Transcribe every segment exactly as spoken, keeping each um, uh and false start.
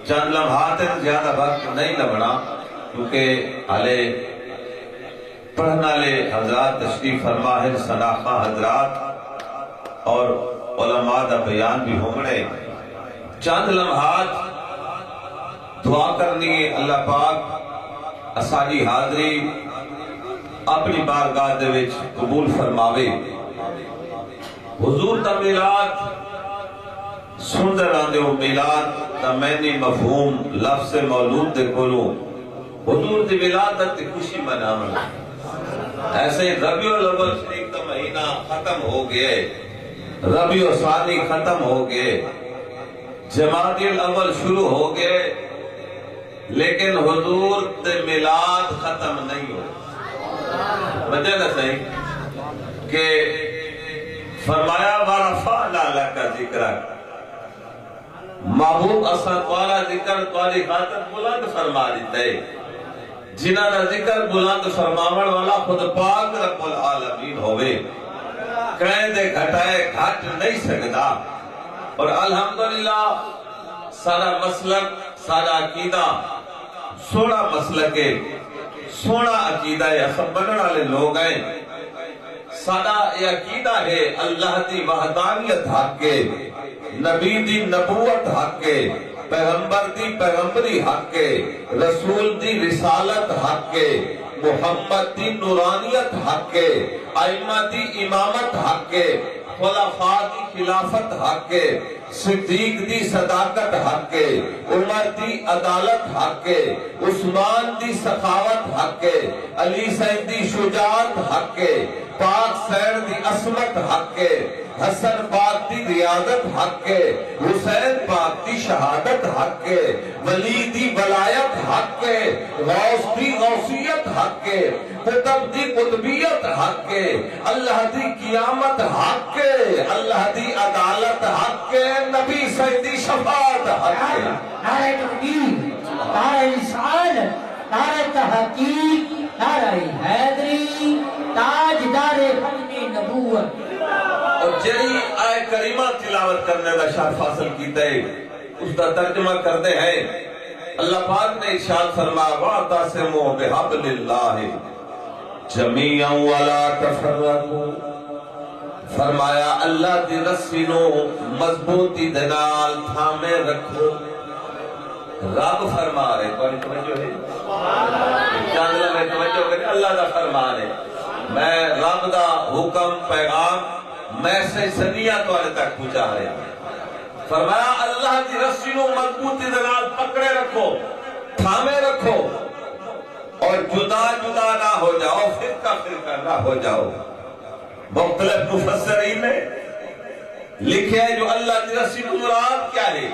چند لمحات ہیں، زیادہ وقت نہیں لبھنا، کیونکہ ہلے پڑھن والے حضرات تشریف فرما ہیں، شناخواں حضرات اور علماء دا بیان بھی ہووݨے۔ چند لمحات دعا کرنی ہے، اللہ پاک اساݙی حاضری اپݨی بارگاہ دے وچ قبول فرماوے۔ حضور دا میلاد سݨدے رہندے ہو، میلاد دا معنی مفہوم لفظ مولود دے کولوں حضور دی ولادت دی خوشی مناوݨ۔ ایسے ہی ربیع الاول شریف دا مہینہ ختم ہو ڳئے، ربیع ثانی ختم ہو ڳئے، جمادی الاول شروع ہو ڳئے، لیکن حضور دے میلاد ختم نہیں ہوئے۔ وجہ نہ صحیح کہ فرمایا، "ورفعنا لک ذکرک"، محبوب، اساں تہاݙا ذکر تہاݙی خاطر بلند فرما ݙتا ہے۔ جنہاں دا ذکر بلند فرماوݨ والا خود پاک رب العالمین ہووے، کہیں دے گھٹائے گھٹ نہیں سڳدا۔ اور الحمدللہ سارا مسلک، سارا عقیدہ سوہݨا مسلک ہے، سوہݨا عقیدہ ہے، اساں منݨ والے لوگ ہیں۔ ساݙا اے عقیدہ ہے، اللہ دی وحدانیت حق ہے، نبی دی نبوت حق ہے، پیغمبر دی پیغمبری حق ہے، رسول دی رسالت حق ہے، محمد دی نورانیت حق ہے، ائمہ دی امامت حق ہے، خلفاء دی خلافت حق ہے، صدیق دی صداقت حق ہے، عمر دی عدالت حق ہے، عثمان دی سخاوت حق ہے، علی سئیں دی شجاعت حق ہے، پاک سئیں دی عصمت حق ہے، حسن پاک دی ریاضت حق ہے، حسین پاک دی شہادت حق ہے، ولی دی ولایت حق ہے، غوث دی غوثیت حق ہے، قطب دی قطبیت حق ہے، اللہ دی قیامت حق ہے، اللہ دی عدالت حق ہے، نبی سئیں دی شفاعت حق ہے۔ نعرہ تکبیر، نعرہ رسالت، نعرہ تحقیق، نعرہ حیدری، تاجدار ختم نبوت۔ اور جڑی آئے کریمہ تلاوت کرنے دا شرف حاصل کیتا ہے، اس دا ترجمہ کردے ہیں۔ اللہ پاک نے ارشاد فرمایا، "واعتصموا بحبل اللہ جمیعا ولا تفرقوا۔" فرمایا، اللہ دی رسی نو مضبوطی دے نال تھامے رکھو۔ رب فرما رہے، تہاݙی توجہ ہے؟ چاندلا میں توجہ کرے، اللہ دا فرمان ہے۔ میں رب دا حکم، پیغام، میسج سنیہ تہاݙے تک پہنچا رہا۔ فرمایا، اللہ دی رسی نو مضبوطی دے نال پکڑے رکھو، تھامے رکھو، اور جدا جدا نہ ہو جاؤ، فرقہ فرقہ نہ ہو جاؤ۔ مختلف مفسرین نے لکھیا ہے جو اللہ دی رسی توں مراد کیا ہے۔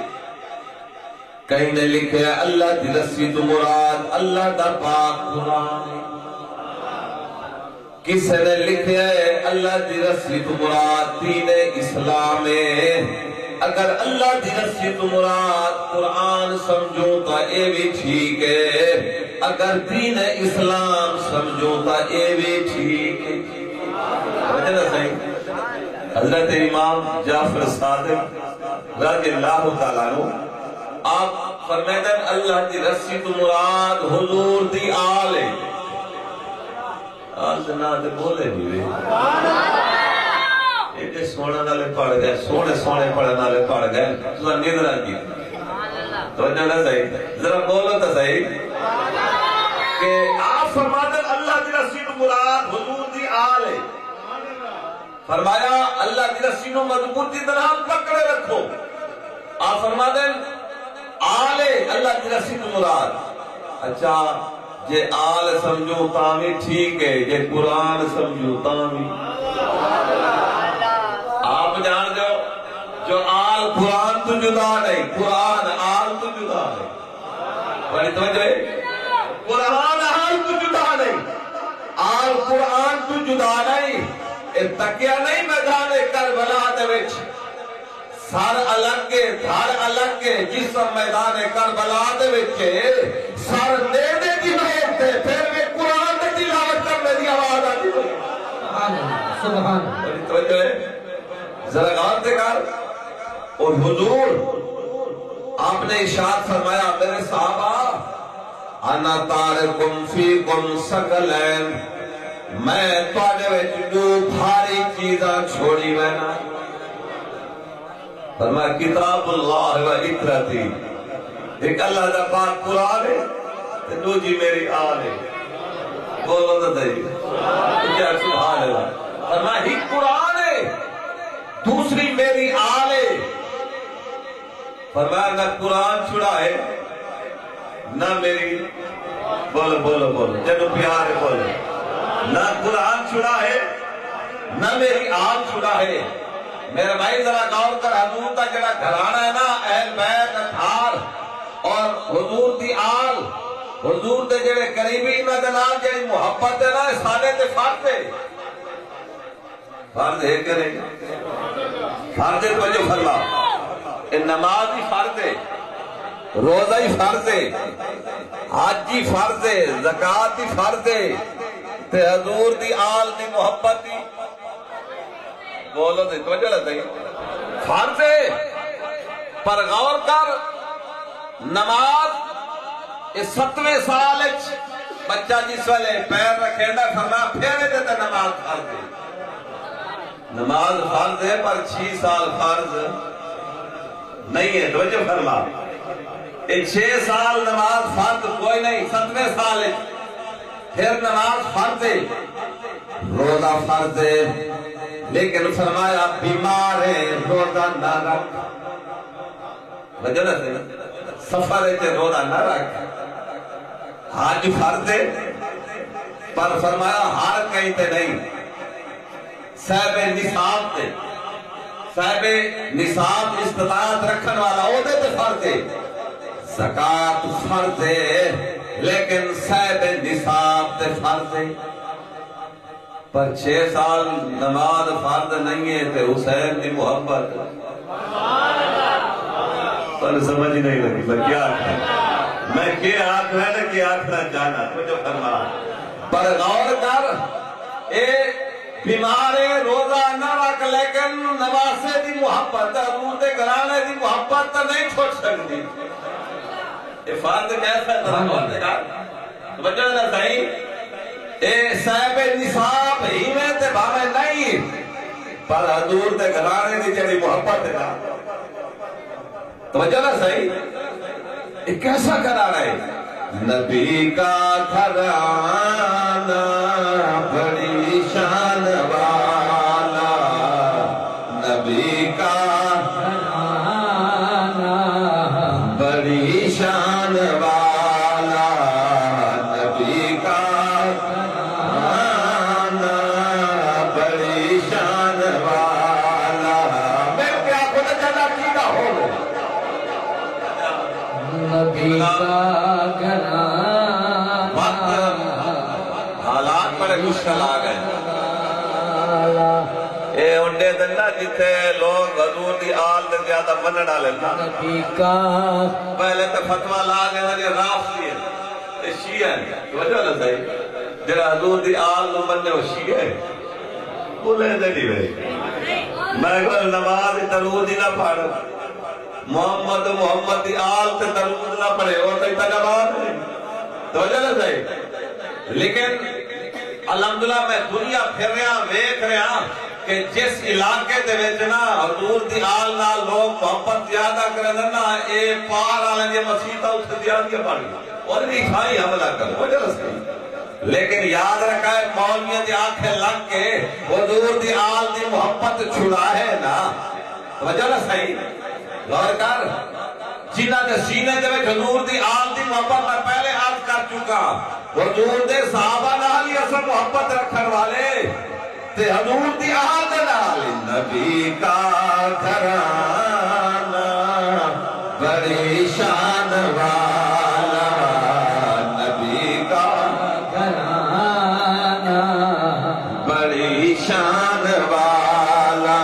کہیں نے لکھیا ہے اللہ دی رسی توں مراد اللہ دا پاک قرآن ہے۔ کسے نے لکھیا ہے اللہ دی رسی توں مراد دین اسلام ہے۔ اگر اللہ دی رسی توں مراد قرآن سمجھو تاں اے وی ٹھیک ہے، اگر دین اسلام سمجھو تاں اے وی ٹھیک ہے۔ سمجھے نا سائیں؟ حضرت امام جعفر صادق رضی اللہ تعالیٰ عنہ آپ فرمیندن، اللہ دی رسی توں مراد حضور دی آل ہے۔ آل دے ناں تے بولے نہیں رہے۔ ایڈے سوہݨے نالے پڑھ ڳئے، سوہݨے سوہݨے پڑھݨ والے پڑھ ڳئے، تساں نندراں کیتی۔ توجہ نہ صحیح، ذرا بولو تو صحیح۔ کہ آپ فرماندن، اللہ دی رسی توں مراد حضور دی آل ہے۔ فرمایا، اللہ دی رسی نو مضبوطی دے نال پکڑے رکھو۔ آپ فرماندن، آل ہے اللہ دی رسی توں مراد۔ اچھا، جے آل سمجھو تاں وی ٹھیک ہے، جے قرآن سمجھو تاں وی۔ آپ جان دیو جو آل قرآن توں جدا نہیں، قرآن آل توں جدا نہیں۔ بڑی توجہ ہے۔ قرآن آل توں جدا نہیں، آل قرآن توں جدا نہیں۔ اے تکیا نہیں میدان کربلا دے وچ۔ سر الگ ہے، دھڑ الگ ہے، جسم میدان کربلا دے وچ ہے۔ سر دے دے دی نوک تے، پھر وی قرآن دی تلاوت کرنے دی آواز آندی پئی۔ سبحان اللہ، سبحان اللہ۔ بڑی توجہ ہے، ذرا غور تے کر۔ او حضور آپ نے ارشاد فرمایا، میرے صحابہ، انا تارکم فیکم ثقلین، میں تہاڈے وچ ݙو بھاری چیزاں چھوڑی وینا۔ فرمایا، کتاب اللہ و عترتی، ایک اللہ دا پاک قرآن ہے تے ݙوجھی میری آل ہے۔ بولو تے صحیح۔ کیا سبحان اللہ۔ فرمایا، ہک قرآن ہے، دوسری میری آل ہے۔ فرمایا، نہ قرآن چھڑا ہے، نہ میری، بولو، بولو، بولو، جنوں پیار ہے، بولو۔ نہ قرآن چھڑا ہے، نہ میری آل چھڑا ہے۔ میرے بھائی، ذرا غور کر، حضور دا جڑا گھرانا ہے نا، اہل بیت، اطہار اور حضور دی آل، حضور دے جڑے قریبی، انہاں دے نال جڑی محبت ہے نا، اے سارے تے فرض ہے۔ فرض ہے کہ نہیں؟ فرض ہے، توجہ فرما۔ اے نماز ہی فرض ہے، روزہ ہی فرض ہے، حج ہی فرض ہے، زکوٰۃ ہی فرض ہے، تے حضور دی آل دی محبت ہی، بولو تے توجہ نہ صحیح، فرض ہے۔ پر غور کر، نماز، اے ستویں سال اچ بچہ جس ویلے پیر رکھیندا، فرمایا، پھر ایندے تے نماز فرض ہے۔ نماز فرض ہے، پر چھی سال فرض نہیں ہے۔ توجہ فرما، اے چھ سال نماز فرض کوئی نہیں، ستویں سال اچ پھر نماز فرض ہے، روزہ فرض ہے، لیکن فرمایا، بیمار ہے، روزہ نہ رکھ۔ وجہ نہ سہی، سفر اچ روزہ نہ رکھ۔ حج فرض ہے، پر فرمایا ہر کہیں تے نہیں، صاحب نصاب تے، صاحب نصاب استطاعت رکھن والا، او دے تے فرض ہے۔ زکوٰۃ فرض ہے، لیکن صاحب نصاب تے فرض ہے۔ پر چھ سال نماز فرض نہیں ہے تے حسین دی محبت۔ تہاݙے سمجھ ہی نہیں لڳی، میں کیا آکھاں، میں کیا آکھنا تے کیا آکھنا چاہنا، توجہ فرما۔ پر غور کر، اے بیمار ہے، روزہ نہ رکھ، لیکن نواسے دی محبت، حضور دے گھرانے دی محبت تاں نہیں چھٹ سڳدی۔ اے فرض کیسا ہے، ذرا غور تے کر۔ توجہ نہ سائیں، اے صاحب نصاب ہیویں تے بھاویں نہیں، پر حضور دے گھرانے دی جڑی محبت ہے نا، توجہ نہ سائیں، اے کیسا گھرانا ہے؟ نبی کا گھرانا بڑی شان والا، نبی کا گھرانا بڑی شان والا، نبی کا گھرانا بڑی شان والا۔ میں کیا خود جگہ کی نہ ہو۔ نبی کا گھرانا۔ وقت، حالات بڑے مشکل آ ڳئے۔ اے انڈے دن نا جتھے لوگ حضور دی آل دے زیادہ منݨ والے نا۔ نبی کا۔ پہلے تے فتویٰ لا ݙیندے نے رافضی ہے، اے شیعہ ہے۔ توجہ نہ سائیں، جڑا حضور دی آل نو منے او شیعہ ہے۔ بولے دے نہیں بھائی۔ میں کہا نماز درود ہی نہ پڑھ۔ محمد، محمد دی آل تے درود نہ پڑھے، او تئیں تاں نماز نہیں۔ توجہ نہ سائیں۔ لیکن الحمدللہ میں دنیا پھر رہا، ویکھ رہا کہ جس علاقے دے وچ نا حضور دی آل نال لوگ محبت زیادہ کرن نا، اے پار والے دی مسیت اتھے زیادہ بن گئی۔ اور بھی سائیں حملہ کر، توجہ نہ سائیں۔ لیکن یاد رکھا ہے، مولویاں دے آکھے لگ کے حضور دی آل دی محبت چھڑا ہے نا۔ توجہ نہ سائیں، غور کر۔ جنہاں دے سینے دے وچ حضور دی آل دی محبت، میں پہلے عرض کر چکا، حضور دے صحابہ نال ہی اساں محبت رکھن والے، تے حضور دی آل دے نال۔ نبی کا گھرانہ بڑی شان والا، نبی کا گھرانہ بڑی شان والا،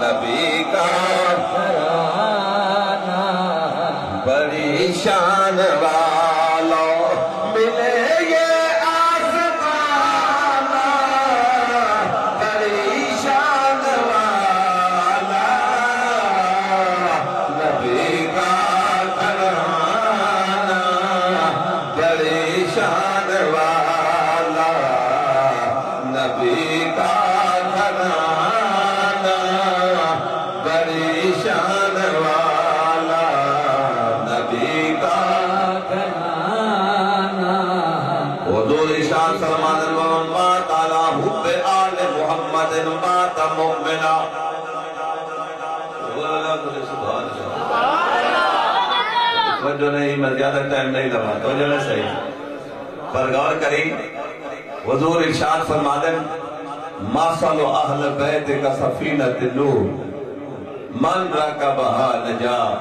نبی کا گھرانہ بڑی شان والا، ملے یہ آستانہ بڑی شان والا، نبی کا توجہ نہیں، میں زیادہ ٹائم نہیں لواں، توجہ نہیں صحیح۔ پر غور کریں، حضور ارشاد فرما دے، "مثل اہل بیت کا سفینۃ نوح، من رکبہا نجا۔"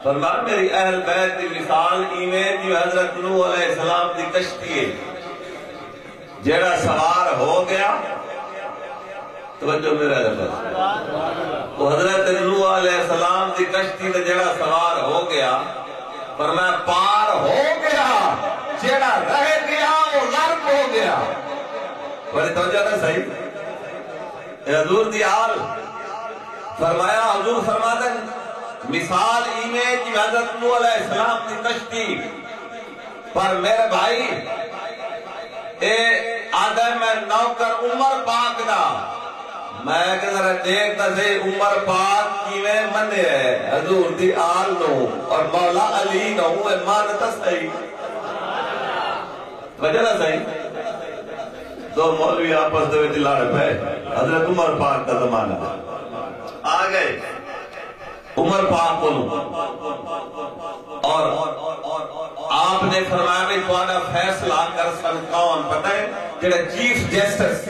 فرمان، میری اہل بیت دی مثال ایویں جیویں حضرت نوح علیہ السلام دی کشتی ہے، جیڑا سوار ہو گیا، توجہ میرا لفظ، وہ حضرت نوح علیہ السلام دی کشتی تے جیڑا سوار ہو گیا، فرمایا، پار ہو گیا، جیڑا رہ گیا، وہ غرق ہو گیا۔ بڑی توجہ نہ صحیح۔ اے حضور دی آل۔ فرمایا، حضور فرما دے، مثال ایویں جی حضرت نوح علیہ السلام دی کشتی۔ پر میرے بھائی، اے آدھے میں نوکر عمر پاک دا۔ میں کہ ذرا دیکھ تے سہی عمر پاک کیویں منیا ہے حضور دی آل نو اور مولا علی نو، اے من تے سہی۔ وجہ نہ سہی۔ دو مولوی آپس دے وچ لڑ پئے۔ حضرت عمر پاک دا زمانہ ہے۔ آ گئے۔ عمر پاک کولوں۔ اور آپ نے فرمایا، "میں تہاڈا فیصلہ کرسن کون پتہ ہے؟ جڑا چیف جسٹس۔"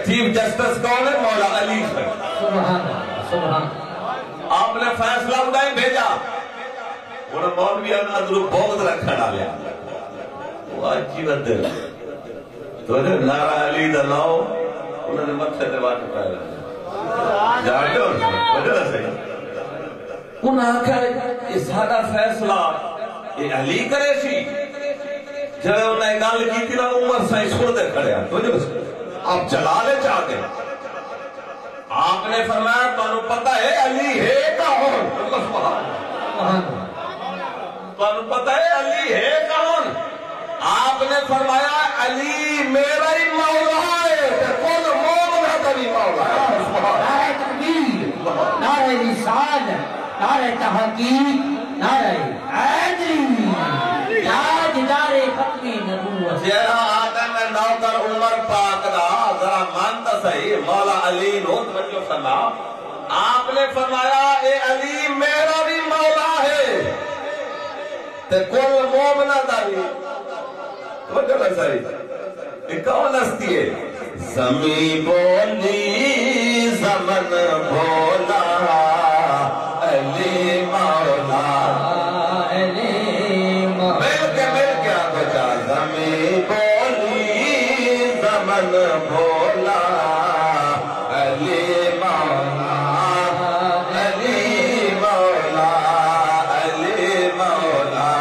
چیف جسٹس کون ہے؟ مولا علی سئیں۔ سبحان اللہ، سبحان اللہ۔ آپ نے فیصلہ اڈائیں بھیجا۔ ہن مولویاں اندروں بغض رکھن والے۔ وہ اج جی ودے۔ توجہ، نعرہ علی دا لاؤ، انہاں دے متھے تے وٹ پے ویندے۔ جاگ جو، توجہ نہ سہی۔ انہاں آکھیا، "اے ساڈا فیصلہ، اے علی کرے سی۔" جیڑھے انہاں اے گالھ کیتی نا، عمر سئیں سݨدے کھڑے ہن۔ توجہ بس، آپ جلال اچ آ گئے۔ آپ نے فرمایا، "تہانوں پتہ ہے علی ہے کون؟" اللہ سبحان۔ سبحان۔ تہانوں پتہ ہے علی ہے کون؟ آپ نے فرمایا، "علی میرا ہی مولا ہے، تے کل مومناں دا وی مولا ہے۔" سبحان۔ نعرہ تکبیر، نعرہ رسالت، نعرہ تحقیق، نعرہ حیدری، تاجدار ختم نبوت۔ جیڑھا آدھے میں نوکر عمر پاک دا، ذرا من تاں سہی، مولا علی نو توجہ فرما۔ آپ نے فرمایا، "اے علی میرا وی مولا ہے، تے کل مومناں دا وی۔" توجہ نہ سہی۔ اے کون ہستی ہے؟ زمیں بولی زمن بولا، علی مولا۔ علی مولا۔ مل کے، مل کے آکھو چا، زمیں بولی زمن بولا، علی مولا، علی مولا، علی مولا۔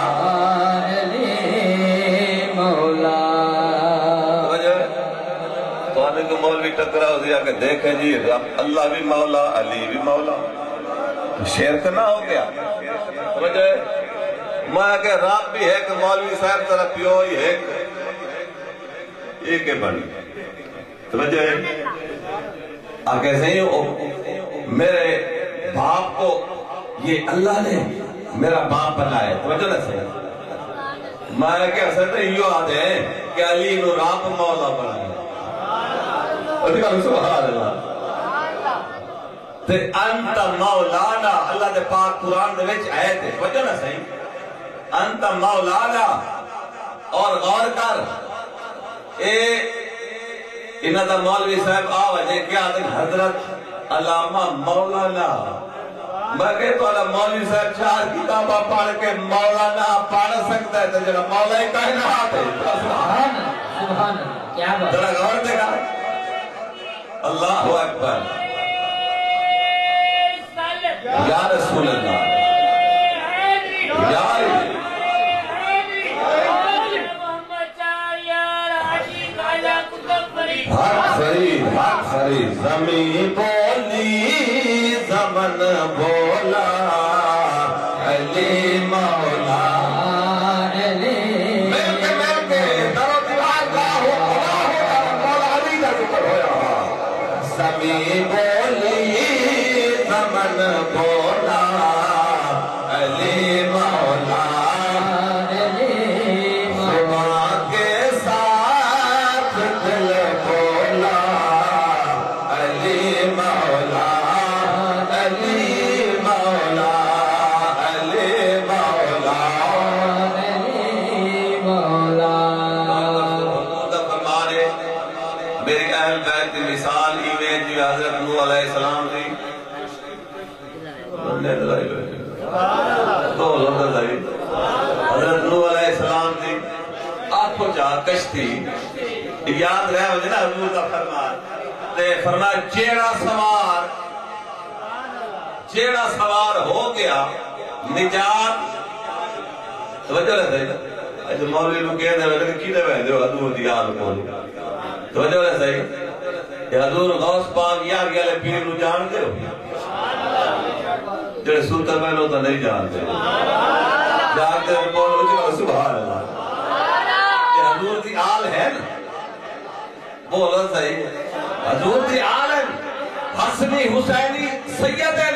علی مولا۔ توجہ ہے؟ تہاݙے کوں مولوی ٹکرا ہوسی آکھے، "دیکھیں جی، رب، اللہ بھی مولا، علی بھی مولا۔" شرک نہ ہو گیا؟ توجہ ہے؟ میں آکھے، "رب بھی ہک، مولوی صاحب تیݙا پیو ہی ہک، اے کے بݨی؟" توجہ ہے؟ آکھے سئیں، او میرے باپ کو یہ اللہ نے میرا باپ بنایا۔ توجہ نہ سئیں۔ میں آکھے سئیں تے ایہو آہدے کہ علی نو رب مولا بنایا۔ اچھی ڳالھ، سبحان اللہ۔ تے انت مولانا، اللہ دے پاک قرآن دے وچ آیت ہے۔ توجہ نہ سئیں۔ انت مولانا۔ اور غور کر، اے انہاں دا مولوی صاحب آ وجے کیا آہدن، حضرت علامہ مولانا۔ میں کہے تہاݙا مولوی صاحب چار کتاباں پڑھ کے مولانا پڑھ سڳدا ہے تے جیڑھا مولا کائنات ہے۔ سبحان اللہ، سبحان اللہ، کیا بات۔ ذرا غور تے کر۔ اللہ اکبر۔ یا رسول اللہ۔ یا علی۔ حق فرید، حق فرید، زمیں بولی، زمن بولا، علی مولا۔ علی۔ مل کے، مل کے، درو دیوار لاہو، لاہو، مولا علی دا ذکر ہویا۔ زمیں بولی، زمن بولا، علی مولا۔ علی مولا۔ خدا کے ساتھ دل بولا، علی مولا، علی علیہ السلام دی، بندے دلائی بیٹھے۔ تو لوگ دلائی۔ حضرت نوح علیہ السلام دی آنکھوں چا کشتی، یاد رہ ونڄے نا حضور دا فرمان۔ تے فرمایا، جیڑھا سوار، جیڑھا سوار ہو ڳیا نجات۔ توجہ ہے سائیں؟ اڄ مولوی نوں کہندے ہوئے کہ کیتے ویندے ہو حضور دی آل کول؟ توجہ ہے سائیں؟ کہ حضور غوث پاک یارویں والے پیر نوں ڄاݨدے ہو؟ جیڑھے ستے پئے نوں تاں نہیں ڄاݨدے۔ ڄاݨدے ہو؟ بولو اچی، سبحان اللہ۔ کہ حضور دی آل ہے نا۔ بولو صحیح۔ حضور دی آل ہن، حسنی حسینی سید ہن۔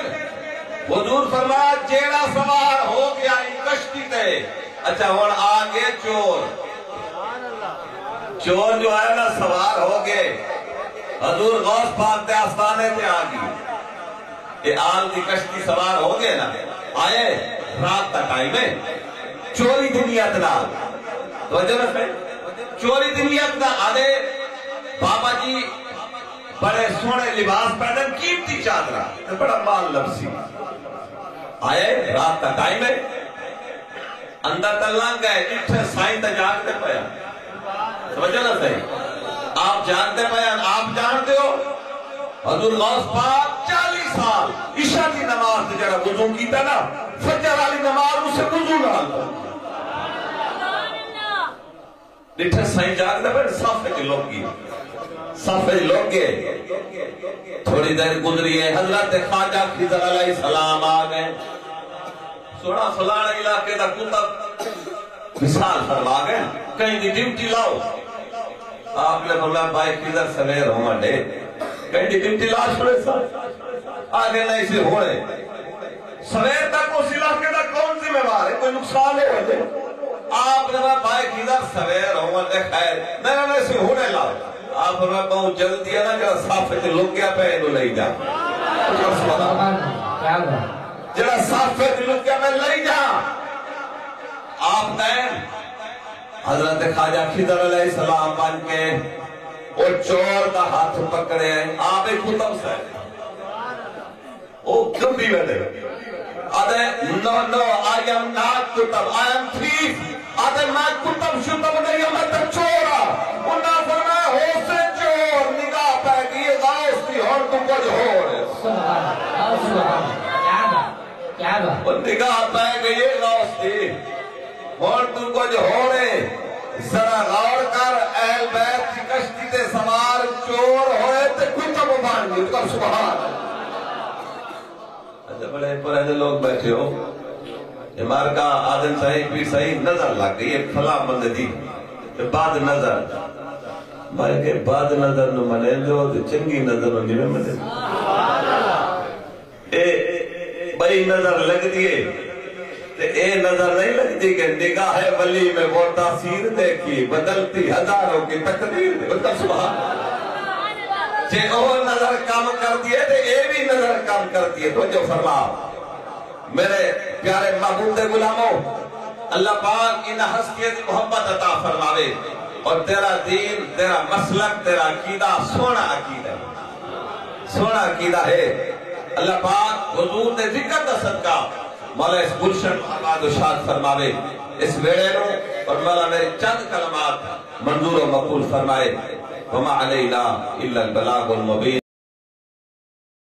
حضور فرمایا، جیڑھا سوار ہو ڳیا ایں کشتی تے۔ اچھا، ہݨ آ ڳئے چور۔ چور جو آیا نا، سوار ہو ڳئے۔ حضور غوث پاک دے آستانے تے آ ڳئی۔ اے آل دی کشتی سوار ہو ڳئے نا، آئے رات دا ٹائم ہے، چوری دی نیت نال۔ توجہ نہ سائیں، چوری دی نیت نال آدھے، بابا جی بڑے سوہݨے لباس پہنن، قیمتی چادراں تے بڑا مال لبھسی۔ آئے رات دا ٹائم ہے، اندر تاں لنگھ ڳئے، ݙٹھے سائیں تاں جاڳدے پئے ہن۔ سمجھو نا سائیں؟ آپ جاڳدے پئے ہن، آپ ڄاݨدے ہو؟ حضور غوث پاک چالیہہ سال عشاء دی نماز تے جیڑھا وضو کیتا نا، فجر والی نماز اسے وضو نال پڑھی۔ ݙٹھے سائیں جاڳدے پئے ہن، صف وچ لک ڳئے۔ صف وچ لک ڳئے۔ تھوڑی دیر گزری ہے، حضرت خواجہ خضر علیہ السلام آ ڳئے۔ سوہݨا فلاݨے علاقے دا کتب وصال فرما ڳئے، کہیں دی ڈیوٹی لاؤ۔ آپ نے فرمایا، بھائی خضر سویر ہووݨ ݙے، کہیں دی ڈیوٹی لا چھوڑے سا۔ آ ڳئے، نہیں سی ہووݨ ݙے۔ سویر تک اس علاقے دا کون ذمہ وار ہے؟ کوئی نقصان نہیں ہوندے۔ آپ نے فرمایا، بھائی خضر سویر ہووݨ ݙے، خیر۔ نہیں، نہیں، نہیں سی ہووݨ ݙے لاؤ۔ آپ فرمایا، بہت جلدی ہے نا، جیڑھا صف وچ لکیا پئے اینوں لئی جا۔ سبحان اللہ، کیا بات۔ جیڑھا صف وچ لکیا پئے لئی جا۔ آپ ڳئے، حضرت خواجہ خضر علیہ السلام ونڄ کے او چور دا ہتھ پکڑے، آپ ہی کتب سائیں۔ او کمبی ویندے۔ آدھے، "No, no, I am not کتب، I am thief۔" آدھے، "میں کتب شتب نہیں ہاں، میں تاں چور ہاں۔" انہاں فرمایا، "ہوسے چور، نگاہ پئے ڳئی غوث دی، ہݨ توں کجھ ہووݨ ݙے۔" سبحان اللہ، سبحان اللہ۔ کیا بات، کیا بات۔ او نگاہ پئے ڳئی غوث دی، ہݨ توں کجھ ہووݨ ݙے۔ ذرا غور کر، اہل بیت دی کشتی تے سوار چور ہوئے تے کتب بݨ ڳئے۔ سبحان اللہ۔ اچھا، بڑے پرے دے لوگ بیٹھے ہو۔ اے مارکا آدم سائیں، پیر سائیں، نظر لڳ ڳئی ہے فلاں بندے دی۔ تے بد نظر۔ میں کہ بد نظر نوں منیندے ہو تے چنڳی نظر نوں کیویں منیندے ہو؟ اے ٻئی نظر لڳدی ہے تے اے نظر نہیں لڳدی کہ نگاہ ولی میں وہ تاثیر دیکھی، بدلتی ہزاروں کی تقدیر دیکھی۔ سبحان اللہ۔ جے او نظر کم کردی ہے تے اے وی نظر کم کردی ہے۔ توجہ فرما۔ میرے پیارے محبوب دے غلامو، اللہ پاک انہاں ہستیاں دی محبت عطا فرماوے اور تیرا دین، تیرا مسلک، تیرا عقیدہ سوہݨا عقیدہ ہے، سوہݨا عقیدہ ہے۔ اللہ پاک حضور دے ذکر دا صدقہ مولا اس گلشن نوں آباد و شاد فرماوے، اس ویڑھے نوں، اور مولا میرے چند کلمات منظور و مقبول فرمائے۔ وما علینا الا البلاغ المبین۔